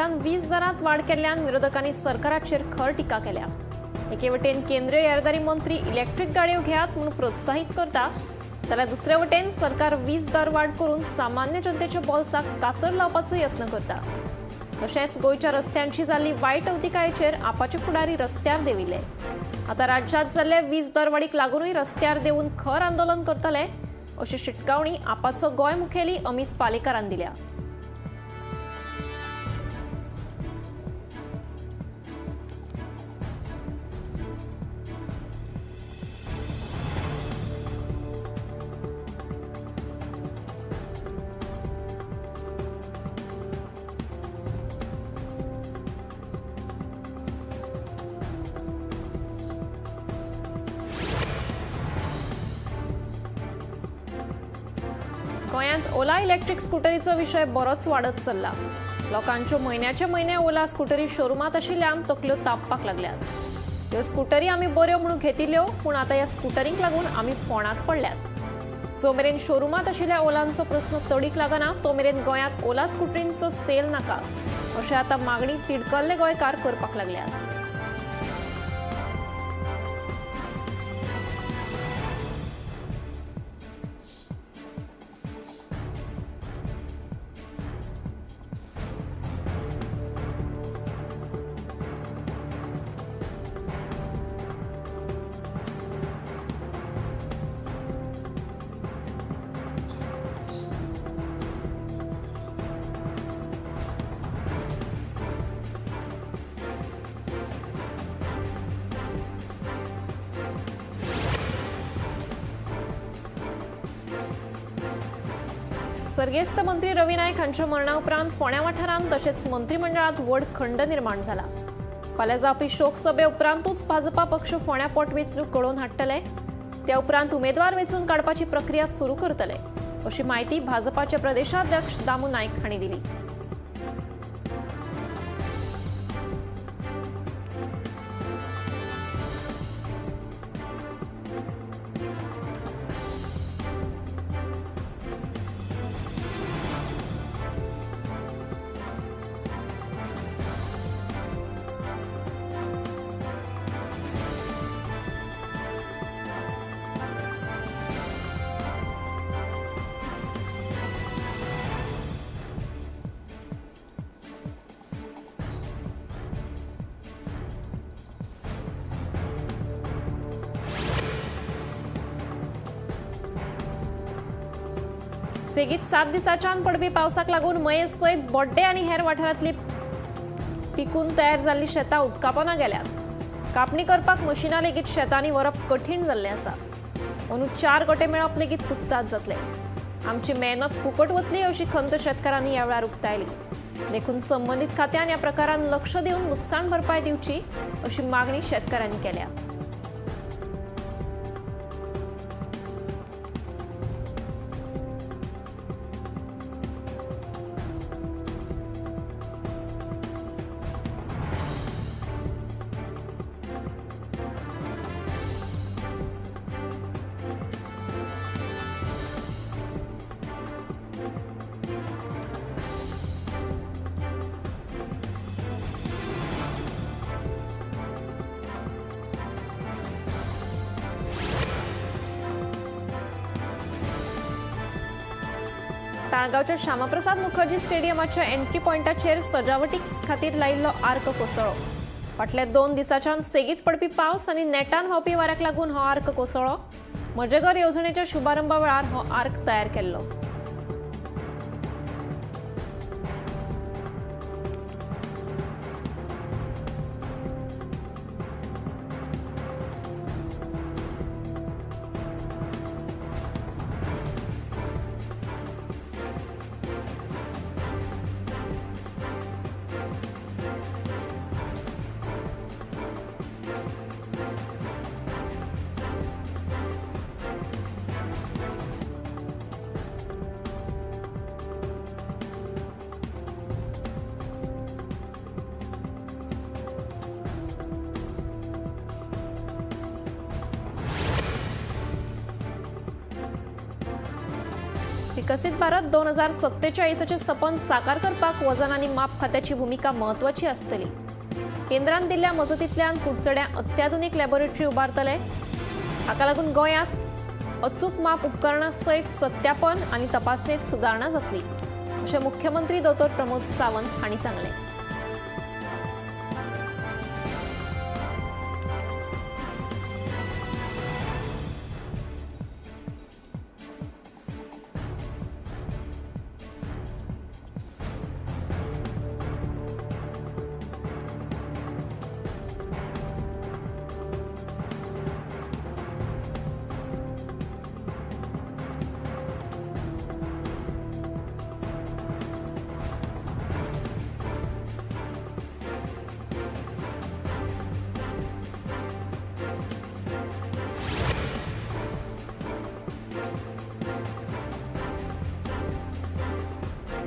सरकारान वीज दरांत वाड केल्ल्यान विरोधकांनी सरकाराचेर खर टिका केल्या। एके वटेन केंद्रीय येरादारी मंत्री इलेक्ट्रीक गाडयो घेयात म्हूण प्रोत्साहित करता, जाल्यार दुसरे वटेन सरकार वीज दर वाड करून सामान्य जनतेच्या बोल्साक कातर लावपाचो यत्न करता। तशेंच गोंयच्या रस्त्यांची जाल्ली वायट अवतिकायेचेर आपाचे फुडारी रस्त्यार देंविल्ले। आतां राज्यांत जाल्ले वीज दरवाडीक लागूनय रस्त्यार देंवून खर आंदोलन करतले अशी शिटकावणी आपाचो गोंय मुखेली अमित पालेकारान दिल्या। गोंयांत ओला इलेक्ट्रीक स्कुटरीचो विशय बरोच वाडत चल्ला। लोकांच्यो म्हयन्याचे म्हयने ओला स्कुटरी शोरुमांत आशिल्ल्यान तकल्यो तापपाक लागल्यात। ह्यो स्कुटरी आमी बऱ्यो म्हणून घेतिल्ल्यो, पूण आतां ह्या स्कुटरींक लागून आमी फोंडांत पडल्यात। जो मेरेन शोरुमांत आशिल्ल्या ओलांचो प्रस्न तडीक लागना तो मेरेन गोंयांत ओला स्कुटरींचो सेल नाका अशें आतां मागणी तिडकल्ले गोंयकार करपाक लागल्यात। सर्गेस्त मंत्री रवी नायक हांच्या मरणा उपरांत फोंड्या वाठारांत तशेंच मंत्रिमंडळांत व्हड खंड निर्माण जाला। फाल्यां जावपी शोकसभे उपरांतूच भाजपा पक्ष फोंड्या पोटवेंचणूक घडोवन हाडटले, त्या उपरांत उमेदवार वेंचून काडपाची प्रक्रिया सुरू करतले अशी म्हायती भाजपाचे प्रदेशाध्यक्ष दामू नायक हांणी दिली। सेगीत 7 दिसांच्यान पडपी पावसाक लागून मयें सयत बोड्डे आनी हेर वाठारांतली पिकून तयार जाल्ली शेतां उदकापोना गेल्यात। कापणी करपाक मशिनां लेगीत शेतांनी व्हरप कठीण जाल्लें आसा। अंदू 4 गोटे मेळप लेगीत कुस्ताद जातले। आमची मेहनत फुकट वतली अशी खंत शेतकारांनी ह्या वेळार उक्तायली। देखून संबंदीत खात्यान ह्या प्रकारान लक्ष दिवन लुकसाण भरपाय दिवची अशी मागणी शेतकारांनी केल्या। ताळगांवच्या श्यामाप्रसाद मुखर्जी स्टेडियमाच्या एंट्री पॉयंटाचेर सजावटी खातीर लायिल्लो आर्क कोसळ्ळो। फाटल्या 2 दिसांच्यान सेगीत पडपी पावस आनी नेटान व्हांवपी वाऱ्याक लागून हो आर्क कोसळ्ळो। म्हजें घर येवजणेच्या शुभारंभा वेळार हो आर्क तयार केल्लो। विकसित भारत 2047 सपन साकार करपाक वजन आनी माप खात्याची भुमिका म्हत्वाची आसतली। केंद्रान दिल्ल्या मजतींतल्यान कुडचड्यां अत्याधुनिक लॅबोरेटरी उबारतले। हाका लागून गोंयांत अचूक माप उपकरणां सयत सत्यापन आनी तपासणेंत सुदारणा जातली अशें मुख्यमंत्री दोतोर प्रमोद सावंत हांणी सांगलें।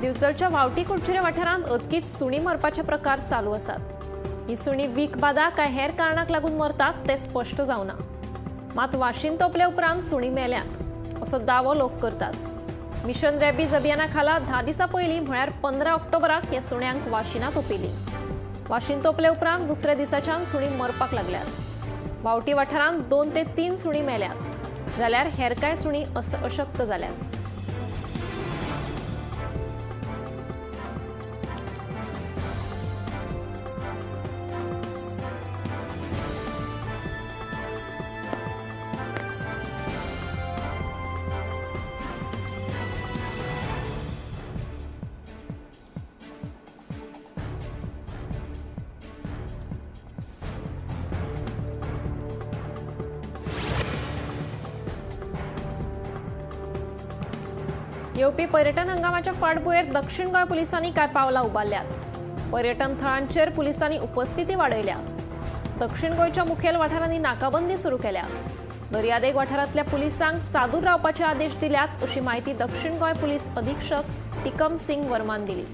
दिवचलच्या वावटी कुडचुरे वाठारांत अचकीत सुणी मरपाचे प्रकार चालू आसात। ही सुणी वीख बादा काय हेर कारणाक लागून मरतात ते स्पश्ट जावना। मात वाशीन तोपले उपरांत सुणी मेल्यात असो दावो लोक करतात। मिशन रॅबीज अभियाना खाला 10 दिसां पयलीं म्हळ्यार 15 ऑक्टोबराक ह्या सुण्यांक वाशिनां तोपिली। वाशीन तोपले उपरांत दुसऱ्या दिसाच्यान सुणी मरपाक लागल्यात। वावटी वाठारांत 2 ते 3 सुणी मेल्यात जाल्यार हेर कांय सुणी अशक्त जाल्यात। येवपी पर्यटन हंगामाच्या फाटभुंयेर दक्षिण गोंय पुलिसांनी कांय पावलां उबारल्यात। पर्यटन थळांचेर पुलिसांनी उपस्थिती वाडयल्या। दक्षिण गोंयच्या मुखेल वाठारांनी नाकाबंदी सुरू केल्या। दर्यादेग वाठारांतल्या पुलिसांक सादूर रावपाचे आदेश दिल्यात अशी म्हायती दक्षिण गोंय पुलीस अधीक्षक टिकम सिंग वर्मान दिली।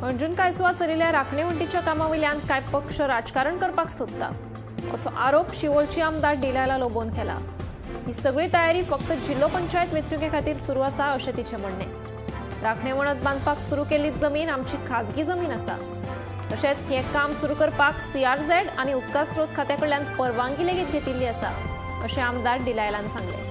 अंजुन कायसुआ चलिल्ल्या राखणे वण्टीच्या कामावयल्यान कांय पक्ष राजकारण करपाक सोदता असो आरोप शिवोलची आमदार डिलायला लोबोन केला। ही सगळी तयारी फक्त जिल्लो पंचायत वेंचणुके खातीर सुरू आसा अशें तिचें म्हणणें। राखणे वणत बांदपाक सुरू केल्ली जमीन आमची खाजगी जमीन आसा। तशेंच हें काम सुरू करपाक सीआरझेड आनी उदका स्रोत खात्या कडल्यान परवानगी लेगीत घेतिल्ली आसा अशें आमदार डिलायलान सांगलें।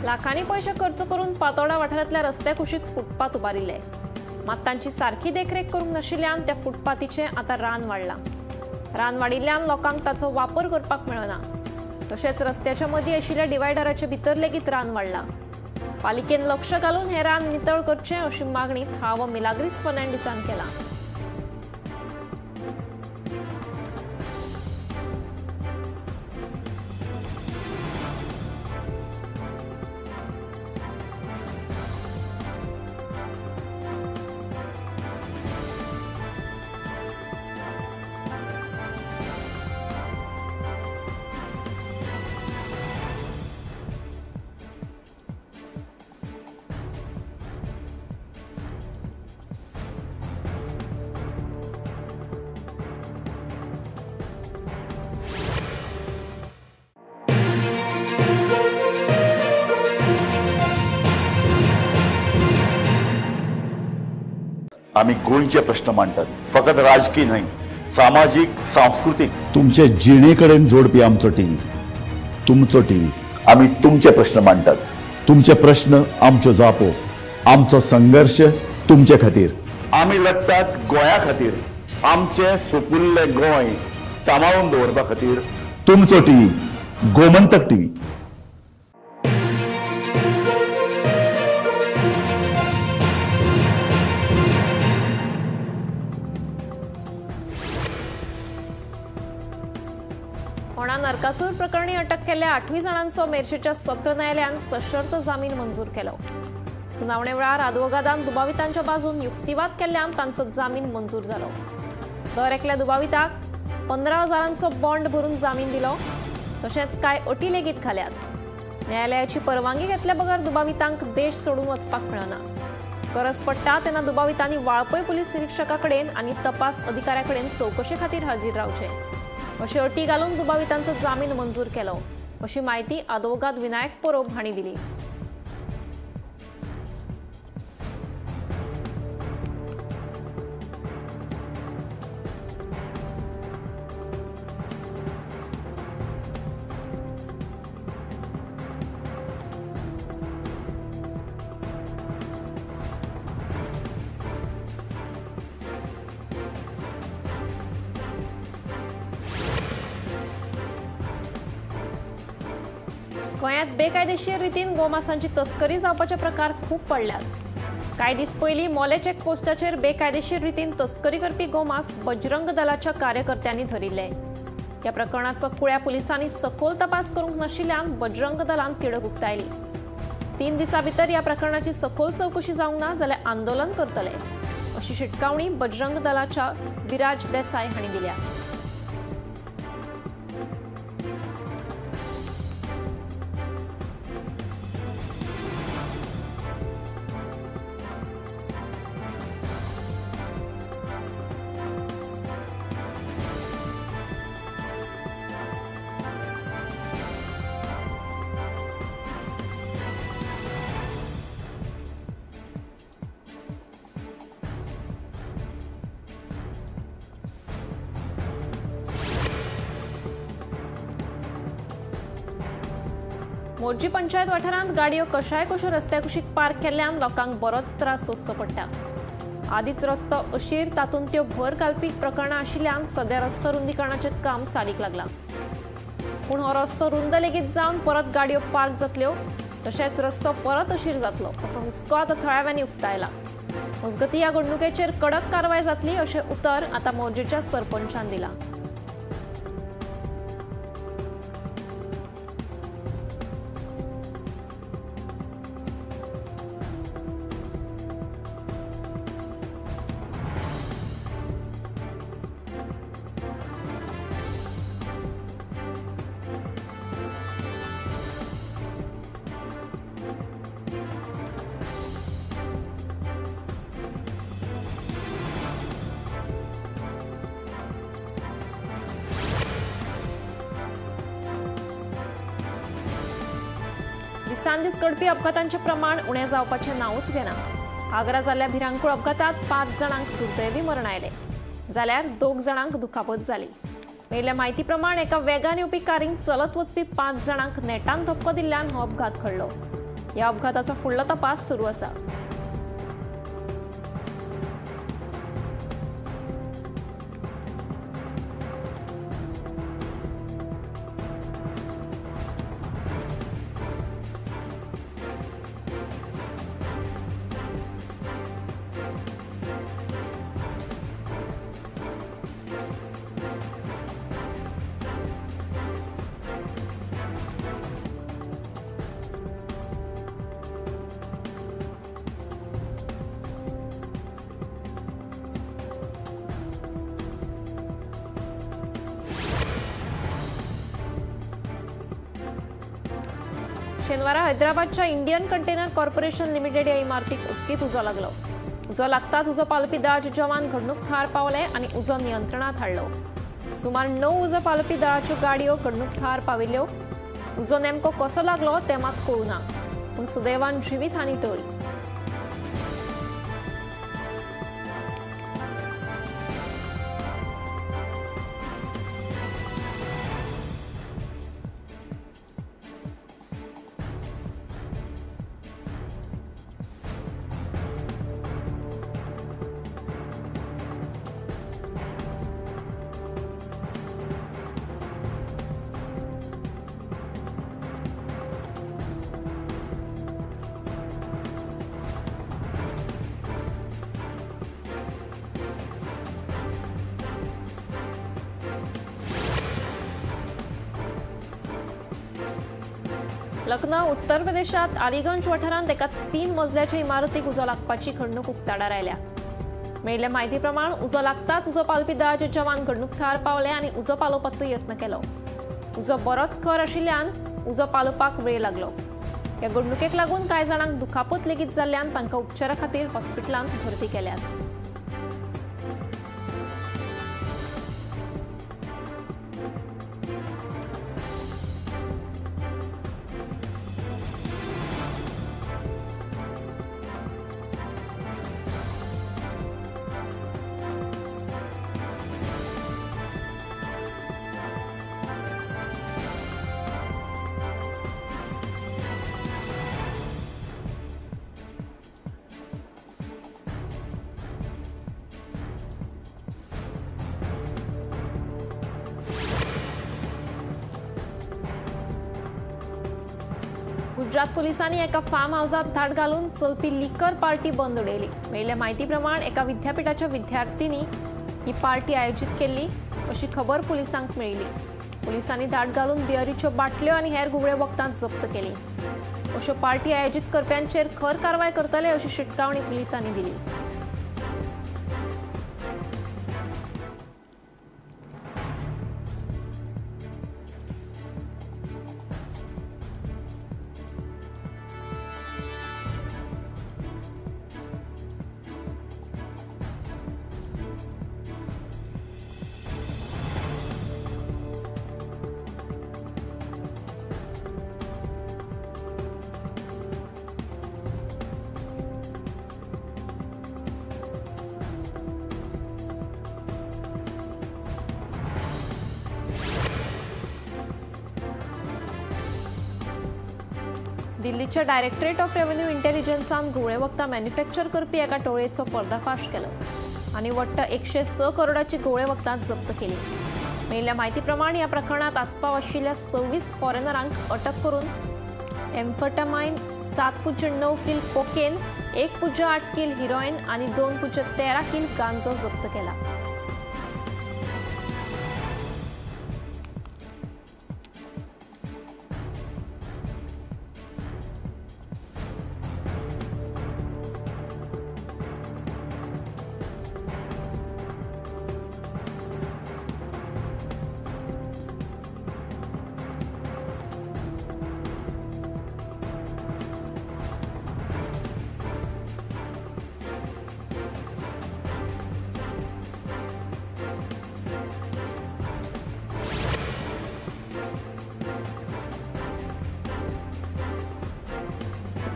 लाखांनी पयशे खर्च करून फातोर्डा वाठारांतल्या रस्त्या कुशीक फुटपाथ उबारिल्ले। मात तांची सारकी देखरेख करूंक नाशिल्ल्यान त्या फुटपाथीचें आतां रान वाडलां। रान वाडिल्ल्यान लोकांक ताचो वापर करपाक मेळना। तशेंच रस्त्याच्या मदीं आशिल्ल्या डिवायडराचे भितर लेगीत रान वाडलां। पालिकेन लक्ष घालून हें रान नितळ करचें अशी मागणी थळावो मिलाग्रीस फर्नांडीसान केला। आमी गोंयचे प्रश्न मांडटात, फकत राजकीय न्हय, सामाजीक, सांस्कृतीक, तुमचे जिणे कडेन जोडपी आमचो टीव्ही, तुमचो टीव्ही। आमी तुमचे प्रश्न मांडटात, तुमचे प्रश्न आमच्यो जापो, आमचो संघर्ष तुमचे खातीर। आमी लढटात गोंया खातीर, आमचे सुपुल्ले गोंय सांबाळून दवरपा खातीर। तुमचो टीव्ही, गोमंतक टीव्ही। नरकासूर प्रकरणी अटक केल्ल्या 8 जाणांचो मेरशेच्या सत्र न्यायालयान सशर्त जामीन मंजूर केलो। सुनावणे वेळार आदवोगादान दुबावितांच्या बाजून युक्तिवाद केल्ल्यान तांचो जामीन मंजूर जालो। दर एकल्या दुबाविताक 15,000 बॉन्ड भरून जामीन दिलो। तशेंच कांय अटी लेगीत घाल्यात। न्यायालयाची परवानगी घेतल्या बगर दुबावितांक देश सोडून वचपाक मेळना। गरज पडटा तेन्ना दुबावितांनी वाळपय पुलीस निरीक्षका कडेन आनी तपास अधिकाऱ्या कडेन चवकशे खातीर हाजीर रावचें अशी अटी घालून दुबावितांचो जामीन मंजूर केलो अशी माहिती आदवोगाद विनायक परब हांणी दिली। गोंयांत बेकायदेशीर रितीन गोमासांची तस्करी जावपाचे प्रकार खूब पडल्यात। कांय दीस पयलीं मोले चेकपोस्टाचेर बेकायदेशीर रितीन तस्करी करपी गोमास बजरंग दलाच्या कार्यकर्त्यांनी धरिल्ले। ह्या प्रकरणाचो कुळ्या पुलिसांनी सखोल तपास करूंक नाशिल्ल्यान बजरंग दलान तिडक उक्तायली। 3 दिसां भितर ह्या प्रकरणाची सखोल चवकशी जावंक ना जाल्यार आंदोलन करतले अशी शिटकावणी बजरंग दलाच्या विराज देसाय हांणी दिल्या। मोरजी पंचायत वाठारांत गाडयो कशाय कश्यो रस्त्या कुशीक पार्क केल्ल्यान लोकांक बरोच त्रास सोंसचो पडटा। आदींच रस्तो अशीर, तातूंत त्यो भर घालपी प्रकरणां आशिल्ल्यान सद्या रस्तो रुंदीकरणाचें काम चालीक लागलां। पूण हो रस्तो रुंद लेगीत जावन परत गाडयो पार्क जातल्यो, तशेंच रस्तो परत अशीर जातलो असो हुस्को आतां थळाव्यांनी उक्तायला। मजगतीं ह्या घडणुकेचेर कडक कारवाय जातली अशें उतर आतां मोरजेच्या सरपंचान दिलां। दिसान दीस घडपी अपघातांचें प्रमाण उणें जावपाचें नांवूच घेना। आग्रा जाल्ल्या भिरांकूळ अपघातांत 5 जाणांक दुर्दैवी मरण आयलें जाल्यार 2 जाणांक दुखापत जाली। मेळिल्ल्या म्हायती प्रमाण एका वेगान येवपी कारीन चलत वचपी 5 जाणांक नेटान धपको दिल्ल्यान हो अपघात घडलो। ह्या अपघाताचो फुडलो तपास सुरू आसा। शेनवारा हैदराबादच्या इंडियन कंटेनर कॉर्पोरेशन लिमिटेड या इमारतीक अचकीत उजो लागलो। उजो लागताच उजो पालोवपी दळाचे जवान घडणूक थळार पावले आनी उजो नियंत्रणात हाडलो। सुमार 9 उजो पालोवपी दळाच्यो गाडयो घडणूक थळार पाविल्ल्यो। उजो नेमको कसो लागलो तें मात कळूं ना, पूण सुदैवान जिवीत हानी टळ्ळी। लखनौ उत्तर प्रदेशात अलीगंज वाठारांत एका 3 मजल्याच्या इमारतीक उजो लागपाची घडणूक उक्ताडार आयल्या। मेळिल्ले म्हायती प्रमाण उजो लागताच उजो पालोवपी दळाचे जवान घडणूक थळार पावले आनी उजो पालोवपाचो यत्न केलो। उजो बरोच खर आशिल्ल्यान उजो पालोवपाक वेळ लागलो। ह्या घडणुकेक लागून कांय जाणांक दुखापत लेगीत जाल्ल्यान तांकां उपचारा खातीर हॉस्पिटलांत भरती केल्यात। गुजरात पोलिसांनी एका फार्म हावसात धाड घालून चलपी लिकर पार्टी बंद उडयली। मेळिल्ल्या म्हायती प्रमाण एका विद्यापीठाच्या विद्यार्थिनी ही पार्टी आयोजीत केल्ली अशी खबर पोलिसांक मेळिल्ली। पोलिसांनी धाड घालून बियरीच्यो बाटल्यो आनी हेर घुंवळे वखदां जप्त केली। अश्यो पार्टी आयोजीत करप्यांचेर खर कारवाय करतले अशी शिटकावणी पोलिसांनी दिली। दिल्लीच्या डायरेक्टरेट ऑफ रेव्हेन्यू इंटेलिजन्सान घुंवळे वखदां मॅन्युफॅक्चर करपी एका टोळयेचो पर्दाफाश केलो आनी वट्ट 106 करोडाची घुंवळे वखदां जप्त केली। मेळिल्ल्या म्हायती प्रमाण ह्या प्रकरणांत आस्पाव आशिल्ल्या 26 फॉरेनरांक अटक करून एम्फेटामाइन 7.9 किल कोकेन, 1.8 किल हिरोईन आनी 2.13 किल गांजो जप्त केला।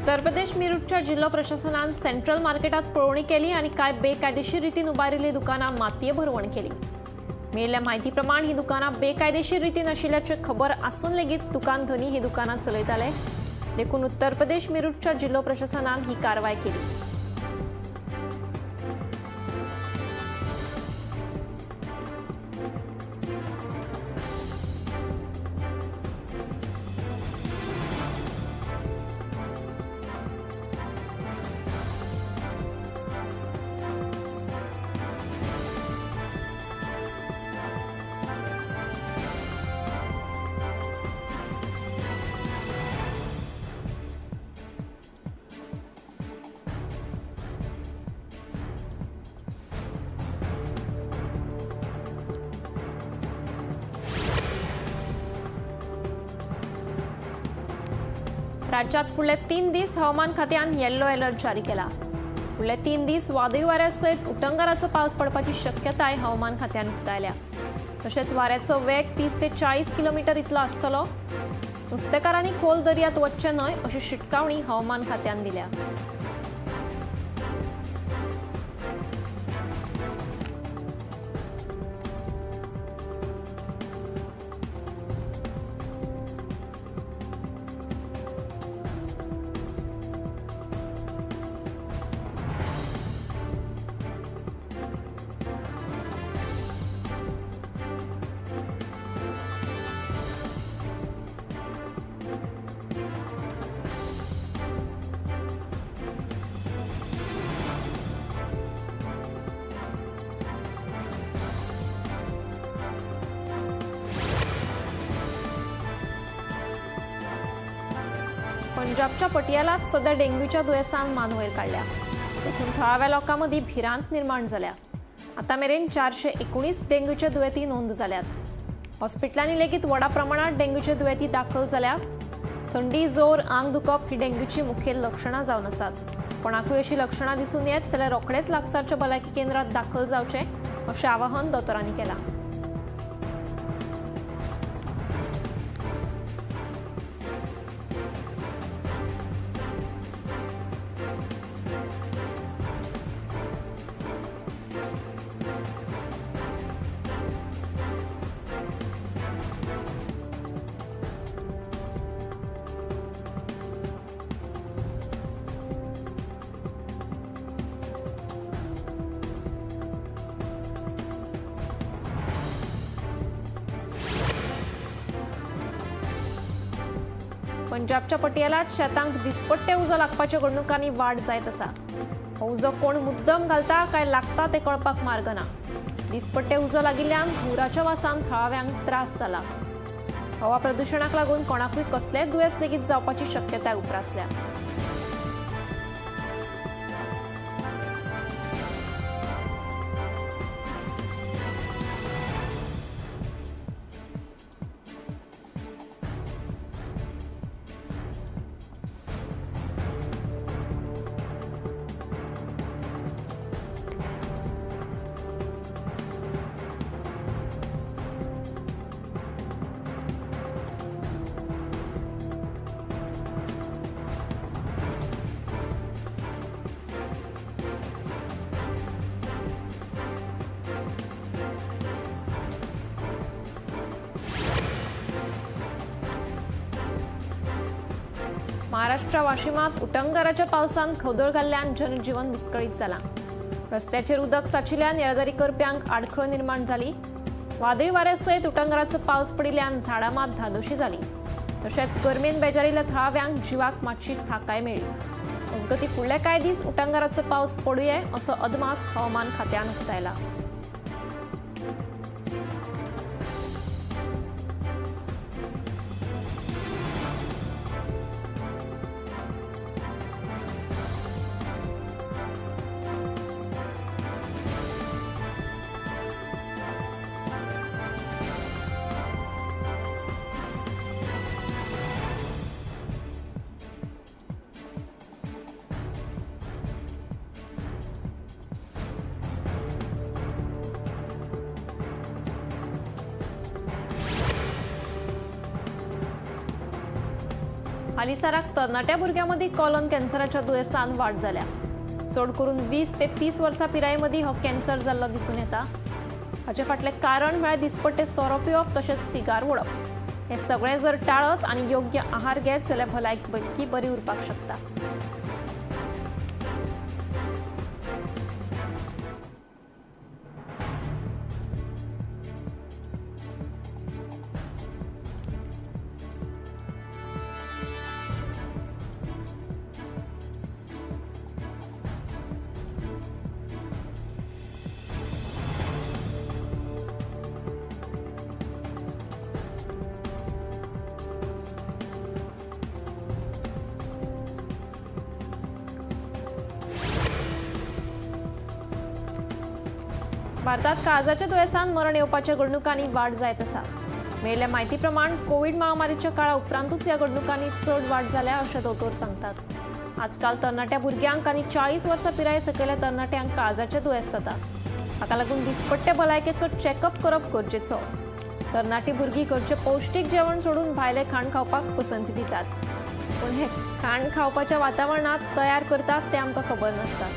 उत्तर प्रदेश मेरूटच्या जिल्हो प्रशासनान सेंट्रल मार्केटात पळोवणी केली आनी कांय बेकायदेशीर रितीन उबारिल्ली दुकानां मातये भरवण केली। मेळिल्ल्या म्हायती प्रमाण ही दुकानां बेकायदेशीर रितीन आशिल्ल्याची खबर आसून लेगीत दुकान धनी ही दुकानां चलयताले, देखून उत्तर प्रदेश मेरूटच्या जिल्हो प्रशासनान ही कारवाय केली। राज्यात फुडले 3 दीस हवामान खात्यान येल्लो अलर्ट जारी केला। फुडले 3 दीस वादळी वाऱ्या सयत उटंगाराचो पावस पडपाची शक्यताय हवामान खात्यान उक्तायल्या। तशेंच वाऱ्याचो वेग 30 ते 40 किलोमीटर इतलो आसतलो। नुस्तेकारांनी खोल दर्यांत वचचें न्हय अशी शिटकावणी हवामान खात्यान दिल्या। पंजाबच्या पटियालात सध्या डेंग्यूच्या दुयेंसान मान वयर काडल्या. देखून थळाव्या लोकां मदीं भिरांत निर्माण जाल्या. आतां मेरेन 419 डेंग्यूचे दुयेंती नोंद जाल्यात. हॉस्पिटलांनी लेगीत व्हडा प्रमाणात डेंग्यूचे दुयेंती दाखल जाल्यात. थंडी, जोर, आंग दुखप ही डेंग्यूची मुखेल लक्षणां जावन आसात. कोणाकूय अशी लक्षणां दिसून येत जाल्यार रोखडेच लागसारच्या भलायकी केंद्रात दाखल जावचें अशें आवाहन दोतोरांनी केलां. पंजाबच्या पटियालात शेतांक दिसपट्टे उजो लागपाच्या घडणुकांनी वाड जायत आसा. हो उजो कोण मुद्दम घालता काय लागता ते कळपाक मार्ग ना. दिसपट्टे उजो लागिल्ल्यान धुंवराच्या वासान थळाव्यांक त्रास जाला. हवा प्रदुशणाक लागून कोणाकूय कसलेय दुयेंस लेगीत जावपाची शक्यताय उप्रासल्या. महाराष्ट्र वाशिमात उटंगाराच्या पावसान खवदळ घाल्ल्यान जनजीवन विस्कळीत जालां. रस्त्याचेर उदक साचिल्ल्यान येरादारी करप्यांक आडखळ निर्माण जाली. वादळी वाऱ्या सयत उटंगाराचो पावस पडिल्ल्यान झाडां मात धादोशी जाली. तशेंच गरमेन बेजारिल्ल्या थळाव्यांक जिवाक मातशी थाकाय मेळ्ळी. मजगतीं फुडले कांय दीस उटंगाराचो पावस पडुये असो अदमास हवामान खात्यान उक्तायला. हालींसराक तरणाट्या भुरग्यां मदीं कॉलन कॅन्सराच्या दुयेंसान वाड जाल्या. चड करून 20 ते 30 वर्सां पिराये मदीं हो कॅन्सर जाल्लो दिसून येता. हाचे फाटलें कारण म्हळ्यार दिसपट्टे सोरो पिवप तशेंच सिगार ओडप. हें सगळें जर टाळत आनी योग्य आहार घेत जाल्यार भलायकी बरी उरपाक शकता. भारतात काळजाच्या दुयेंसान मरण येवपाच्या घडणुकांनी वाड जायत आसा. मेळिल्ल्या म्हायती प्रमाण कोवीड महामारीच्या काळा उपरांतूच ह्या घडणुकांनी चड वाड जाल्या अशें दोतोर सांगतात. आजकाल तरणाट्या भुरग्यांक आनी 40 वर्सां पिराये सकयल्या तरणाट्यांक काळजाचें दुयेंस जाता. हाका लागून दिसपट्टे भलायकेचो चॅकअप करप गरजेचो. तरणाटी भुरगीं घरचें पौश्टीक जेवण सोडून भायलें खाण खावपाक पसंती दितात. पूण हें खाण खावपाच्या वातावरणांत तयार करतात तें आमकां खबर नासता.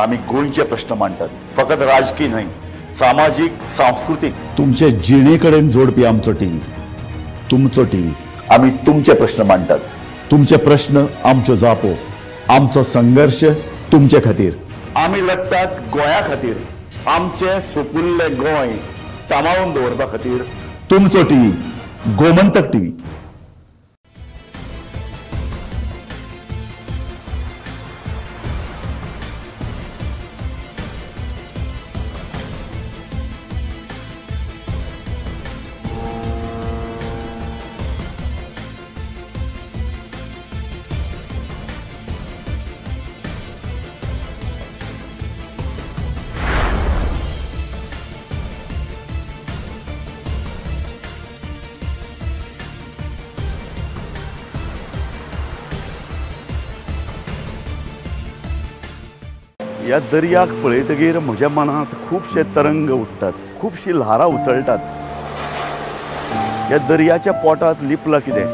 आमी गोंयचे प्रश्न मांडटात. फकत राजकी न्हय, सामाजीक, सांस्कृतीक, तुमचे जिणे कडेन जोडपी आमचो टीव्ही, तुमचो टीव्ही. आमी तुमचे प्रश्न मांडटात. तुमचे प्रश्न आमच्यो जापो, आमचो संघर्श तुमचे खातीर. आमी लढटात गोंया खातीर, आमचें सुपुल्लें गोंय सांबाळून दवरपा खातीर. तुमचो टीव्ही, गोमंतक टीव्ही. ह्या दर्याक पळयतगीर म्हज्या मनांत खुबशे तरंग उठ्ठात, खुबशी ल्हारां उसळटात. ह्या दर्याच्या पोटांत लिपलां कितें?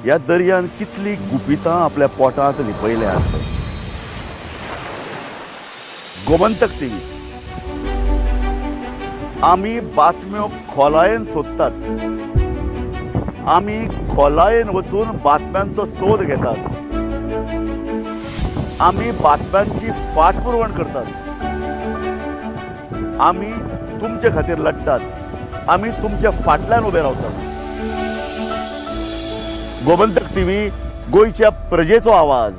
ह्या दर्यान कितलीं गुपितां आपल्या पोटांत लिपयल्यात. गोमंतक टीव्ही, आमी बातम्यो खोलायेन सोदतात, आमी खोलायेन वचून बातम्यांचो सोद घेतात, आमी बातम्यांची फाटपुरवण करतात, आमी तुमचे खातीर लढटात, आमी तुमच्या फाटल्यान उबे रावतात. गोमंतक टीव्ही, गोंयच्या प्रजेचो आवाज.